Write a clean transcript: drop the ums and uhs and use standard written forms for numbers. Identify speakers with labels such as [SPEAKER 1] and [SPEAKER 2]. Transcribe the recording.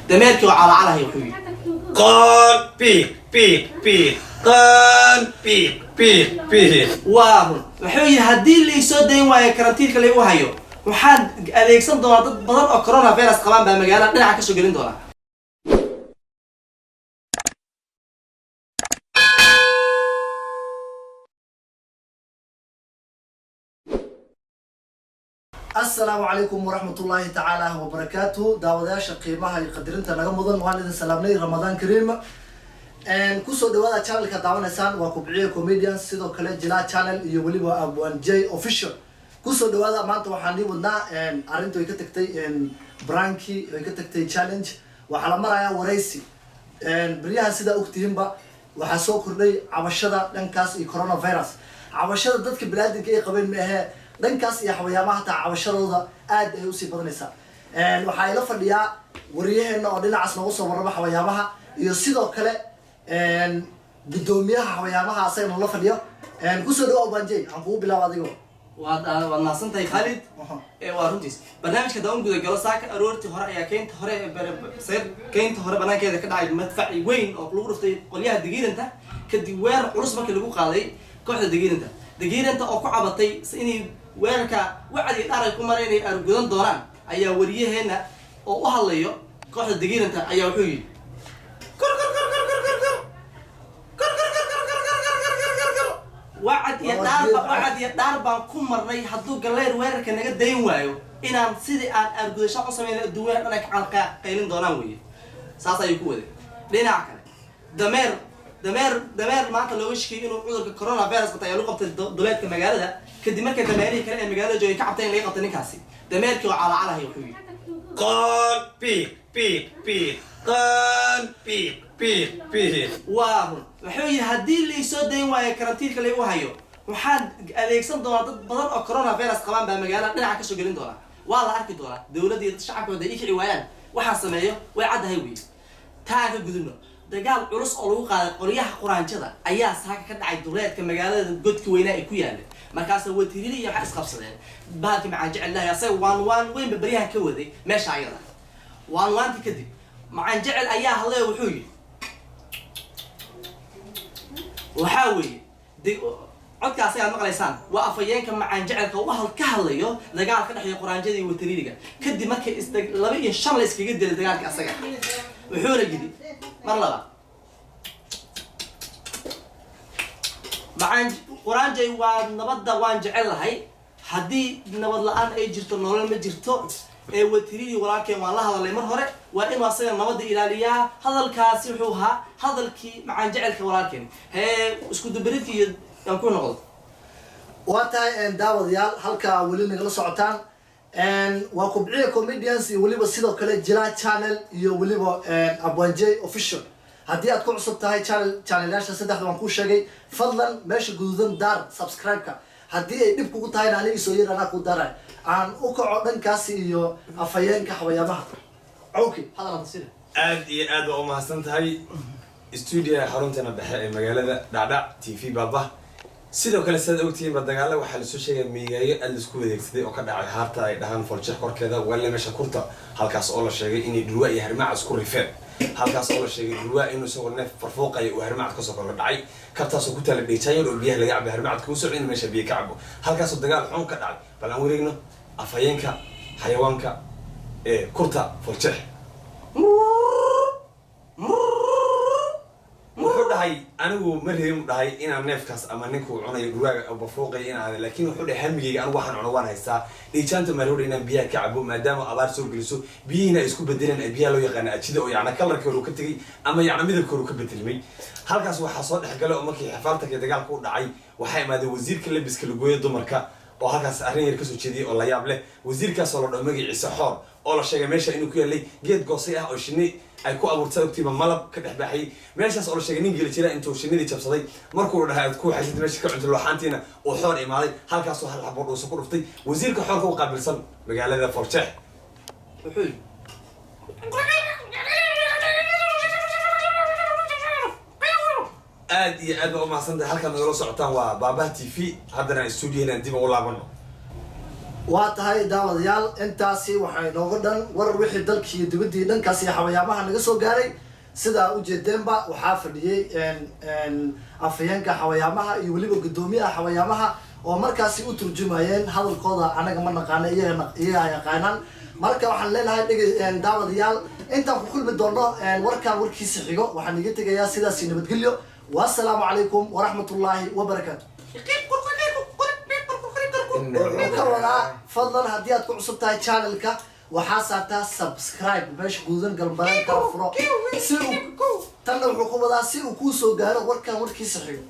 [SPEAKER 1] Dameerkii oo calacalahay wuxuu yidhi:
[SPEAKER 2] Qoon biiq biiq biiq, qoon biiq biiq biiq.
[SPEAKER 1] Waa run. Wuxuu yidhi, haddii laysoo dayn waayo karantiilka laygu hayo, waxaan adeegsan doonaa dad badan oo coronavirus qabaan baa magaalada dhinaca kasoo gelin doonaa.
[SPEAKER 3] Asalaamu calaykum waraxmatullaahi tacaala wabarakaatu. Daawadayaasha qiimaha iyo qadarinta naga mudan, waan idin salaamnay. Ramadaan kariim. Kusoo dhawaada channelka daawanaysaan waa Kubciye Comedians, sidoo kale Jilaa Channel iyo weliba Abwan J Official. Kusoo dhawaada. Maanta waxaan ii wadnaa arrinta way ka tagtay prank-i, way ka tagtay challenge, waxaa la marayaa waraysi. Beryahan sidaa ogtihiinba waxaa soo kordhay cabashada dhankaas iyo coronavirus. Cabashada dadka biniaadamka ay qabeen ma ahee, dhankaas iyo xawayaamaha hataa cabashadooda aad ay usii badanaysaa. Waxaa ila fadhiyaa wariyaheena oo dhinacaas noogu soo warrama xawayaamaha, iyo sidoo kale guddoomiyaha xawayaamaha asagana la fadhiyo. Kusoo dhawo Banjey, aan kugu bilaabo adigo.
[SPEAKER 1] Waad mahadsantahay, Khaalid. Waa runtiis. Barnaamijka daawan guda galo. Saaka aroortii hore ayaa keynta hore ee sayr keynta hore banaankeeda ka dhacay madfac weyn oo lagu dhuftay qolyaha Dagiiranta, kadib weerar culus markii lagu qaaday kooxda Dagiiranta. Dagiiranta oo ku cabatay inay weerarka wacdi dhaar ay ku mareen inay argudan doonaan, ayaa wariyaheena oo u hadlayo kooxda Dagiiranta ayaa wuxuu yidhi: "Kor kor kor kor kor kor kor kor kor kor kor kor kor kor kor kor kor. Wacad iyo dhaarba, wacad iyo dhaar baan ku marnay, hadduu Galeyr weerarka naga dayn waayo, inaan sidii aan aargudasho u sameyn adduunyada dhan ay ka qaylin doonaan." Weeye, saas ayuu ku waday. Dhinaca kale, dameer maanta looga shikiyay inuu cudurka coronavirus qabtay ayaa lagu qabtay duleedka magaalada, kadib markay dameerihii kale ee magaalada joogay ka cabtay in laga qabtay ninkaasi. Dameerkii oo calacalahay wuxuu yidhi:
[SPEAKER 2] Qoon biiq biiq biiq, qoon biiq biiq biiq.
[SPEAKER 1] Waa run. Wuxuu yidhi, haddii laysoo dayn waayo karantiilka laygu hayo, waxaan adeegsan doonaa dad badan oo coronavirus qabaan baa magaalada dhinaca kasoo gelin doonaa. Waa la arki doonaa dowladda iyo dad shacabka hadday ii kici waayaan, waxaan sameeyo way caddahay. Weeye, taa ka gudubno. Dagaal culus oo lagu qaaday qolyaha quraanjada ayaa saaka ka dhacay duleedka magaalada godka weynaa ay ku yaala. Markaasa watirili iyo waxaa isqabsadeen bahalkii Macaan Jecel lahay, asaga waan waan weynba beryahan ka waday meesha ayada. Waan waanti kadib Macaan Jecel ayaa hadlay oo wuxuu yidhi, waxaa weeye codkaas ayaad maqlaysaan waa afhayeenka Macaan Jecelka oo ka hadlayo dagaal ka dhexeeya quraanjada iyo watariliga, kadib markay 2 iyo 5 la iskaga dilay dagaalka asaga. Wuxuuna yidhi mar laba: "Macaan quraanjay, waa nabadda waan jecel lahay. Haddii nabad la-aan ay jirto, nolol ma jirto. Ee watiridi walaalkeen waan la hadalay mar hore, waa inuu asaga nabadda ilaaliyaa." Hadalkaasi wuxuu ahaa hadalkii Macaan Jecelka walaalkeen. Hee, isku dubaridka iyo aan ku noqdo.
[SPEAKER 3] Waa tahay, daawadayaal, halkaa weli nagala socotaan waa Kubciya Comedians iyo weliba sidoo kale Jila Channel iyo weliba Abwanj Official. Haddii aad ku cusub tahay channelyaasha saddexda waan kuu sheegay, fadlan meesha guduudan daar subscribe-ka. Haddii ay dhib kugu tahayna, aniga soo yar anaa kuu daaray. Aan u kaco dhankaasi iyo afhayeenka xawayaamaha Cawki.
[SPEAKER 1] Hadal sida.
[SPEAKER 2] Aad iyo aad baa umahadsan tahay. Stuudiyaha xarunteena dhexe ee magaalada Dhacdhac TV Baaba. Sidoo kale, sidaad ogtihiinba, dagaala waxaa lasoo sheegaya miigaayo aada laisku wadeegsaday oo ka dhacay haarta ay dhahaan Foljeex korkeeda walle meesha kurta, halkaas oo la sheegay inay dhurwaa iyo harmacad isku rifeen, halkaas oo la sheegay dhurwaa inuu isagoo neef farfooqaya uu harmacad kasoo kor dhacay kabtaasoo ku taala dheejaayar oo biyaha laga cabo, harmacadka u socday in meesha biyo ka cabo, halkaasoo dagaal xun ka dhacay. Bal aan wareegno afhayeenka xayawaanka ee kurta Foljeex. Wuxuu dhahay, anigu ma rabin, dhahay, inaan neefkaas ama ninkuu cunayo dhurwaaga bafuuqaya in aad, laakiin wuxuu dhahay, hamigayga anigu waxaan cuno waan haystaa, dhiijaanta maroodha inaan biyaha ka cabo, maadaama abaar soo geliso, biyihiina ay isku bedeleen ay biyaha loo yaqaana ajida, oo yacna color-kii hore uu ka tegay ama yacna midabka hore uu ka bedelmay. Halkaas waxaa soo dhex galay oo markii xifaaltanka iyo dagaalka u dhacay waxaa imaaday wasiirka labiska lagooya dumarka, oo halkaas arrin yar kasoo jeediyay oo la yaab leh. Wasiirkaasoo la dhaho magaciisa Xoor, oo la sheegay meesha inuu ku yaalay geed goosay ah oo shinni ay ku abuurtay, ogtiiba malab ka dhex baaxayay meeshaas, oo la sheegay nin geli jira intuu shinnidii jabsaday, markuu dhahay aad ku haysatay meesha ka cunto looxaantiina, uu Xoor imaaday, halkaasoo hal xabo dhuusa ku dhuftay wasiirka Xoorka u qaabilsan magaalada Foljeex.
[SPEAKER 1] Wuxuu yidhi:
[SPEAKER 2] Aad iyo aad baa umahadsan tahay. Halkaad nagala socotaan waa Baabaha TV. Haddana stuudiyaheena dib ugu laabano.
[SPEAKER 3] Waa tahay daawadayaal, intaasi waxaa inooga dhan war wixii dalkii iyo dibaddii dhankaas iyo xawayaamaha naga soo gaaray. Sidaa ujeedeenba, waxaa fadhiyey afhayeenka xawayaamaha iyo weliba guddoomiyaha xawayaamaha oo markaasi u turjumayeen hadalkooda. Anaga ma naqaano, iyaga yaqaanaan. Marka waxaan leenahay dhege daawadayaal, intaan ku kulmi doono warkaan warkiisa xigo, waxaan iga tegayaa sidaasi nabadgelyo. Wassalaamu calaykum waraxmatullaahi wabarakaatu. Wuxuu ka wadaa, fadlan haddii aad ku cusub tahay channelka, waxaa saartaa subscribe meesha gududan, galbareen kala furo, si uu tanna wuxuu ku wadaa si uu kuu soo gaaro warkan warkiisa xigo.